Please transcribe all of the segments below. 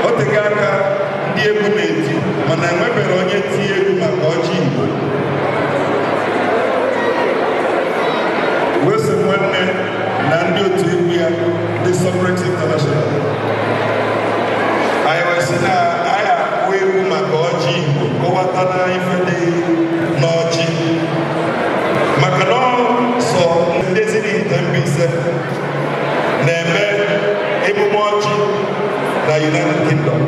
O tego aka ndị egwu na-eti, mana enwebere onye tinye egwu maka ọjị Igbo. Wilson Nwanne na ndị otu egwu ya, ndị Soprex International, anyị wee sị na anyị akụ egwu maka ọjị Igbo, kọwata na ife dị n'ọjị, maka na ọ sọ ndị Ezinihitte Mbaise na-eme emume ọjị na United Kingdom,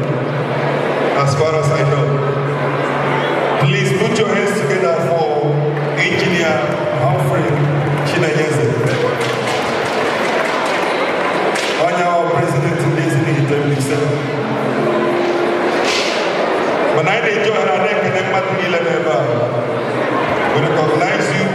as far as I know. Please put your hands together for Engineer Humphrey Chinenyeze. Onye our president ndị Ezinihitte Mbaise. Mana anyị na-eji ohere a na-ekene mmadụ niile n'ebe a. We recognize you.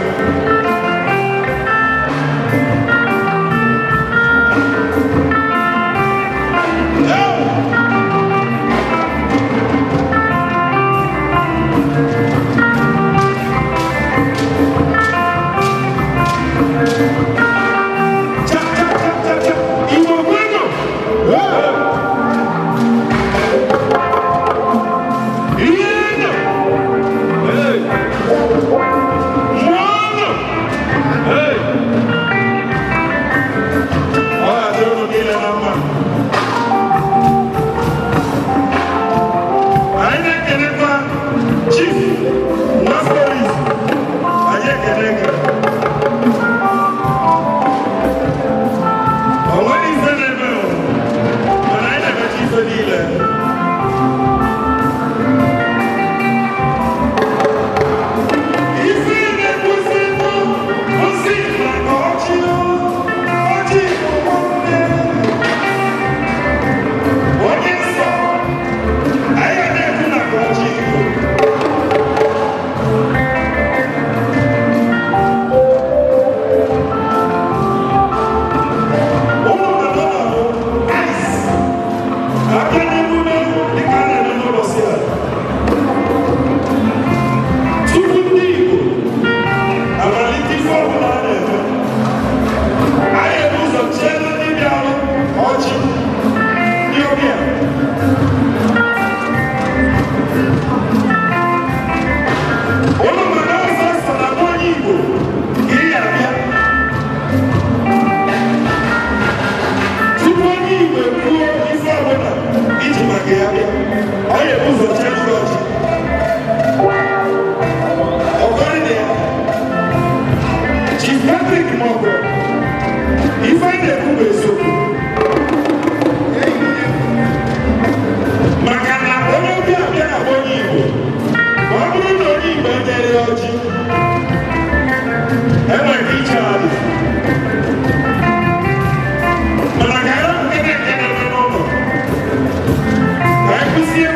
Cha cha cha cha cha. Igbo kwenu! Ihe! Mụọnụ! Ọ ga-adịrị unu niile na mma. Anyị na-ekelekwa Chief Nwaforis. Anyị ekele gị. O nwere ife na-eme o, mana anyị na-emechi ife niile. Ife na-ekwuzi ozi maka ọjị, ọjị Igbo nwanne. Onye nsọ, anyị na-ekwu maka ọjị Igbo. Ụmụ mmadụ na-abụ ice. Abịa n'emume dịka a na-eme n'ụbọchị a. Tupu ndị Igbo amalite ife ọbụla a na-eme, anyị ebu ụzọ chiere ndị bịarụ ọjị, ndị ọbịa. Ụlọ mmadụ ọzọ sọ na onye Igbo ka ị ga-abịa. Tupu onye Igbo ekwuo ife ọbụla iji maka ya bịa, ọ ga-ebu ụzọ chiere gị ọjị. Ọgọrị dị ya. Chief Patrick Mọgọ, ife anyị na-ekwu bụ eziokwu. Maka na onye ọbịa abịa na be onye Igbo, ma ọ bụrụ na onye Igbo enyere ya ọjị, enwere ike iche adị. Mana ka anyị rapụ nkịta nke na-eme n'ụlọ, ka anyị kwụsie.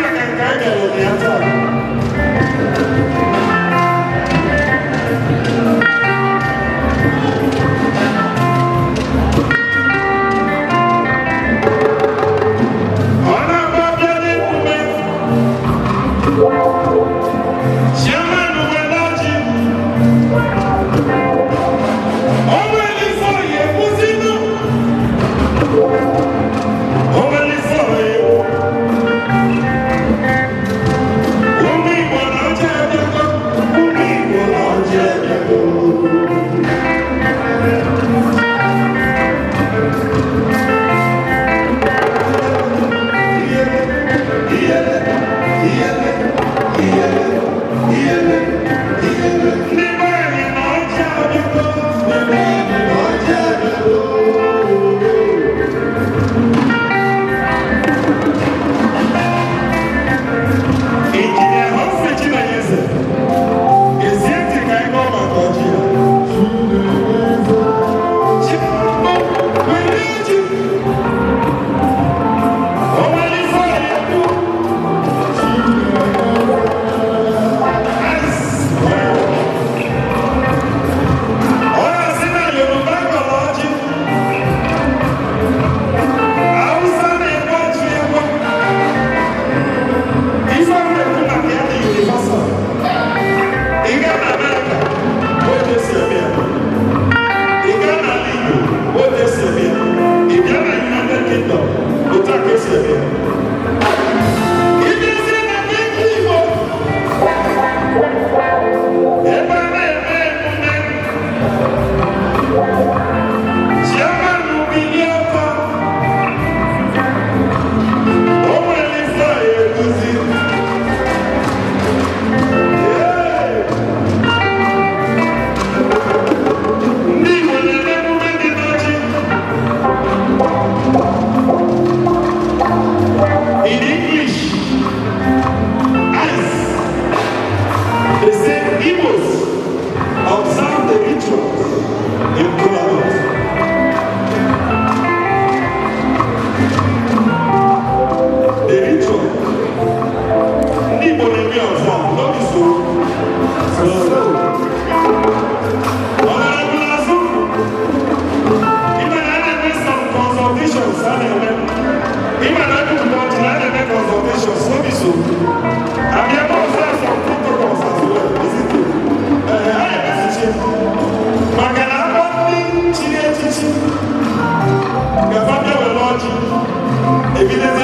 Ebidozie.